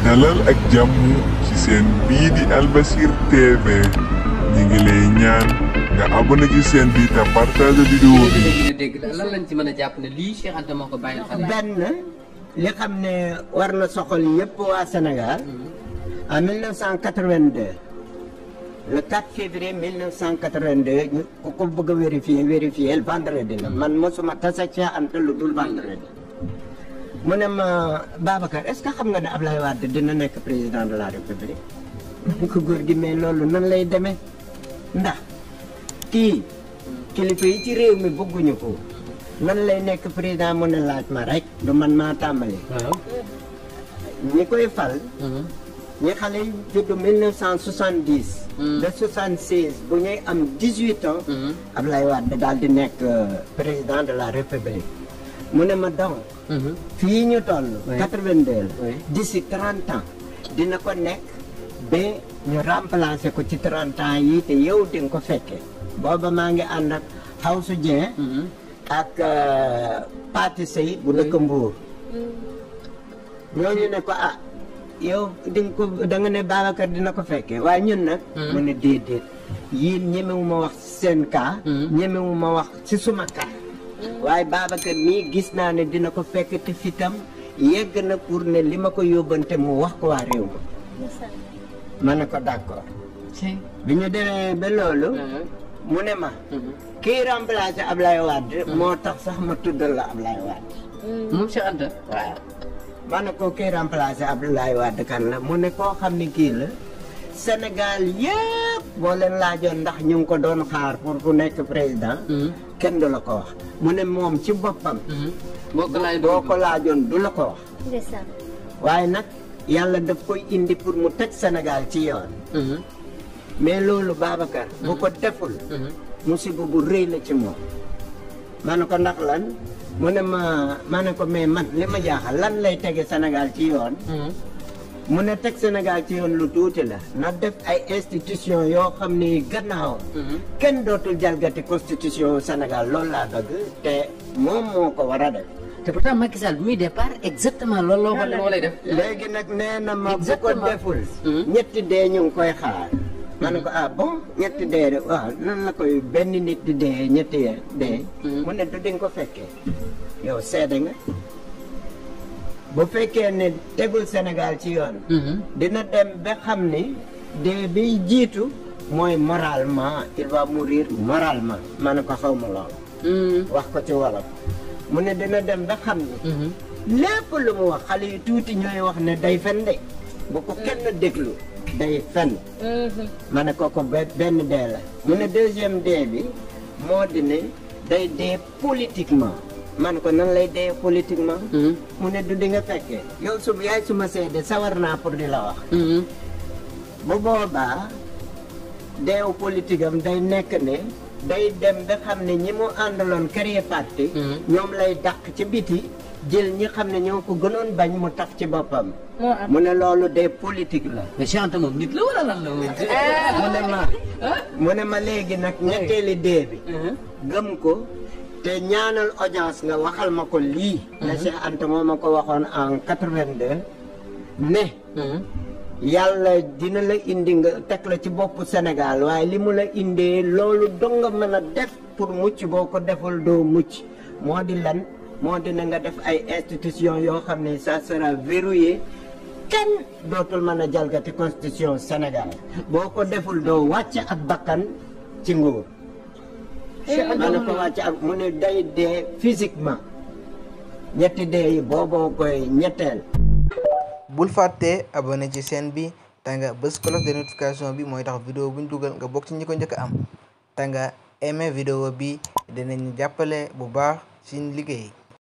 dalal ak jàmm ci seen bii di Albasir TV ñi ngi lay ñaan nga abonné ci seen bi te partage vidéo bi. dégg lan lañ ci mën a jàpp ne lii Cheikh Anta moo ko bàyyi xale. benn li xam ne war na soxal yëpp waa Sénégal en 1982 le 4 février 1982 ñu ko bëgg a vérifier vendredi la man mosuma tase Cheikh Anta lu dul vendredi. mu ne ma Babacar est-ce que xam nga ne Ablaye Wade dina nekk président de la République ko góor gi mais loolu nan lay demee ndax kii kilifa yi ci réew mi bëgguñu ko nan lay nekk président mu ne laaj ma rek du man maa tàmbali. ñi koy fal ñi xale yi juddu 1970 de 76 bu ñuy am 18 ans Ablaye Wade daal di nekk président de la République mu ne ma donc fii ñu toll 82 la d'ici 30 ans dina ko nekk ba ñu remplacer ko ci 30 ans yi te yow di nga ko fekkee booba maa ngi ànd ak Xawsu Dieng ak Pati Sey bu dëkk Mbuur ñooñu ne ko ah yow di nga ko da nga ne Babacar dina ko fekkee waaye ñun nag mu ne déedéet yéen ñemewu ma wax seen cas ñemewu ma wax ci suma cas waaye Babacar mii gis naa ne dina ko fekk te fitam yegg na pour ne li ma ko yóbbante mu wax ko waa réew ma ne ko d'accord bi ñu demee ba loolu mu ne ma kii remplacé Ablaye Wade moo tax sax ma tuddal la Ablaye Wade moom Cheikh Anta waaw ma ne ko kii remplacé Ablaye Wade kan la mu ne koo xam ne kii la Sénégal yëpp boo leen laajoon ndax ñu ngi ko doon xaar pour ku nekk président kenn du la ko wax mu ne moom ci boppam boo ko laajoon du la ko wax waaye nag yàlla daf koy indi pour mu teg Sénégal ci yoon mais loolu Babacar bu ko deful musiba bu rëy la ci moom ma ne ko ndax lan mu ne ma ne ko mais man li ma jaaxal lan lay tege Sénégal ci yoon mu ne teg Sénégal ci yoon lu tuuti la na def ay institution yoo xam ni gannaaw kenn dootul jalgati constitution Sénégal loolu laa bëgg te moom moo ko war a def te pourtant Macky Sall bi muy départ exactement loolu loo xam ne moo lay def léegi nag nee na ma bu ko deful ñetti dee ñu ngi koy xaar ma ne ko ah bon ñetti dee de waaw nan la koy benn nit di dee ñetti dee mu ne du di nga ko fekkee yow seede nga bu fekkee ne tegul Sénégal ci yoon dina dem ba xam ni dee bi jiitu mooy moralement il va mourir moralement ma ne ko xaw ma lool wax ko ci wolof mu ne dina dem ba xam ni lépp lu mu wax xale yu tuuti ñooy wax ne day fen de bu ko kenn déglu day fen ma ne ko benn dee la mu ne deuxième dee bi moo di ne day dee politiquement ma ne ko nan lay dee politiquement mu ne du di nga fekkee yow yaay suma seede sawar naa pour di la wax bu boobaa deew politique am day nekk ne day dem ba xam ne ñi mu àndaloon créer parti ñoom lay dàq ci biti jël ñi xam ne ñoo ko gënoon bañ mu taf ci boppam mu ne loolu day politique la mais Cheikh Anta moom nit la wala lan la mu ne ma léegi nag ñetteeli dee bi gëm ko te ñaanal audience nga waxal ma ko lii la Cheikh Anta moo ma ko waxoon en 82 ne yàlla dina la indi nga teg la ci boppu Sénégal waaye li mu la indee loolu dong nga mën a def pour mucc boo ko deful doo mucc moo di lan moo dina nga def ay institution yoo xam ne ça sera verrouillé kenn dootul mën a jalgati constitution Sénégal boo ko deful doo wàcc ak bakkan ci nguur ma ne ko wàcc ak mu ne day dee physiquement ñetti dee yi booboo koy ñetteel bul fàtte abonné ci chaîne bi te nga bës cloche de notification bi mooy tax vidéo buñ dugal nga bokk ci ñi ko njëkk a am te nga aimé vidéo bi dinañu jàppale bu baax ci liggéey